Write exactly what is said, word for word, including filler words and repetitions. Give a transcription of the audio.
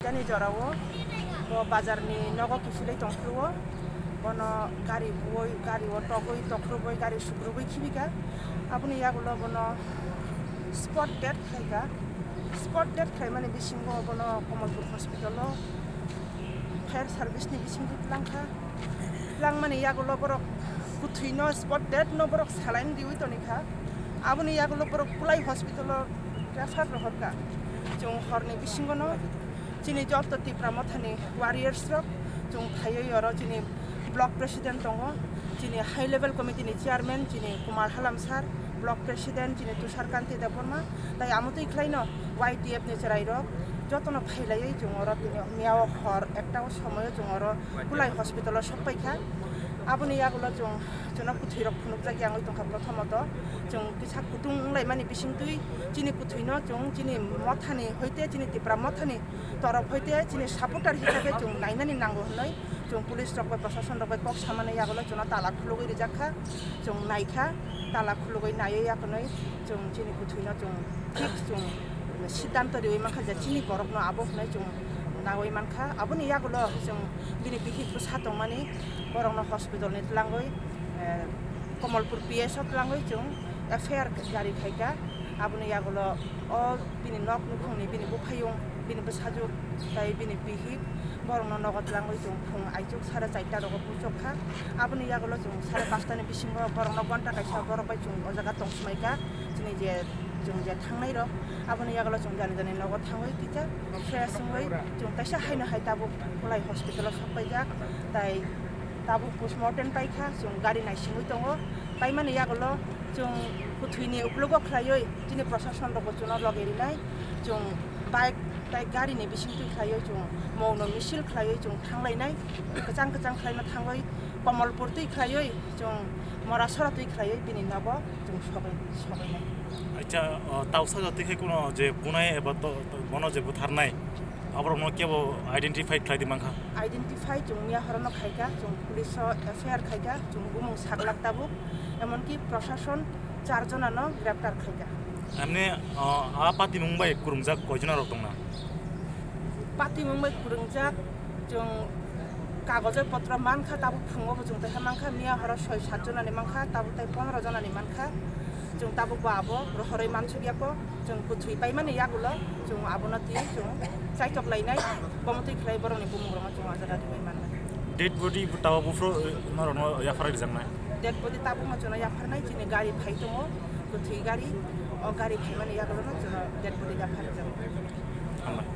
Ani jorao bo bazarni nogo kiphilwi tongphuru. Bono gari buoi, gari o togwi, tokrubwi, gari sukrubwi khibika. Aboni yagulo bono spot death khlaika. Spot death khlaimani bisingo bono Kamalpur hospital o fire service ni bisingtwi twlangkha. Twlangmani yagulo borok kwthwino spot death no borok saline riwi tonikha. Aboni yagulo borok Kulai hospital o refer rohorkha. Chwng horni bisingono chini joto Tipra Mothani warriors rok chwng phaiwi oro chini block president tongo, chini high level committee ni chairman chini Kumar Halam sir, block president chini Tushar Kanti Debbarma, tai amotwi khlaino Y T F ni chwrai rok jotono phailaiwi chwng oro tini miyao hor ekta o somoio chwng oro Kulai hospital o sokpaikha. Aboni yagulo chwng, chwngno kwthwi rok phunukjak yangwi tongkha, prothomoto chwng kisa kutung wnglaimani bisingtwi chini kwthwino chwng chini mothani hoite chini Tipra mothani torop hoite chini supporter hisabe chwng nainani nango hwnwi chwng police rok bai, proshashan rok bai kok samani yagulo chwngno tala khulugwi rijak kha, chwng naikha, tala khulugwi naiwi yakhwnwi chwng chini kwthwino chwng thik chwng siddhanto riwi mankha je chini borokno abo hwnwi chwng naiwi mankha. Aboni yagulo chwng bini bihik bwsa tongmani borokno hospital ni twlangwi, eh, Kamalpur P S o twlangwi chwng F I R jari khaikha. Aboni yagulo o bini nok nukhungni bini buphayung, bini bwsajwk tai bini bihik borokno nogo twlangwi chwng phung aichuk sare charta rogo puchok kha. Aboni yagulo chwng sare pachtani bisingo borokno gonta kaisa borok bai chwng o jaga tong swmai kha. Chini je chwng je thangnai rok aboni yagulo chwng jani jani nogo thangwi kisa fresh wngwi chwng kaisa haino hai tabuk Kulai hospital o sok paijak. Tai tabuk postmortem paikha, chwng gari naisingwi tongo. Paimani yagulo chwng kwthwini uklogo khlaiwi chini proshashan rokbo chwngno logi rinai. Chwng bike tai gari ni bisingtwi khlaiwi chwng mauno misil khlaiwi chwng thanglainai. Kwchang kwchang khlaino thangwi Kamalpur twi khlaiwi chwng Morasora twi khlaiwi bini nogo chwng sogwi, sogwinai. Acha, o, tausa jati khe kuno je bunai eba to, to, bono je butharnai, aborokno kebo identify khlai di mankha? Identify chwng miya horono khaikha, chwng police o F I R khaikha, chwng bumung saglak tabuk, emonki proshashan char jonano greptar khaikha. Emni, o, a patimung bai kwrwngjak koi jona rok tongna? Patimung bai kwrwngjak chwng kagoj potro mankha, tabuk phungo bo chwng teha mankha, miya horo soi sat jonani mankha, tabuk tai pondro jonani mankha. Chwng tabuk bo abo rohorwi mansukya kho, chwng kwthwi paimani yagulo chwng abono twi chwng chaitok lainai, bomo twi khlai borokni bumung rokno chwng o jaga riwi mannai. Dead body bo tabuk buphuru, eh, norokno yaphar rijaknai? Dead body tabukno chwngno yapharnai, chini gari phai tongo, kwthwi gari, o gari phaimani yagulono chwngno dead body yaphar rijak. Hambai.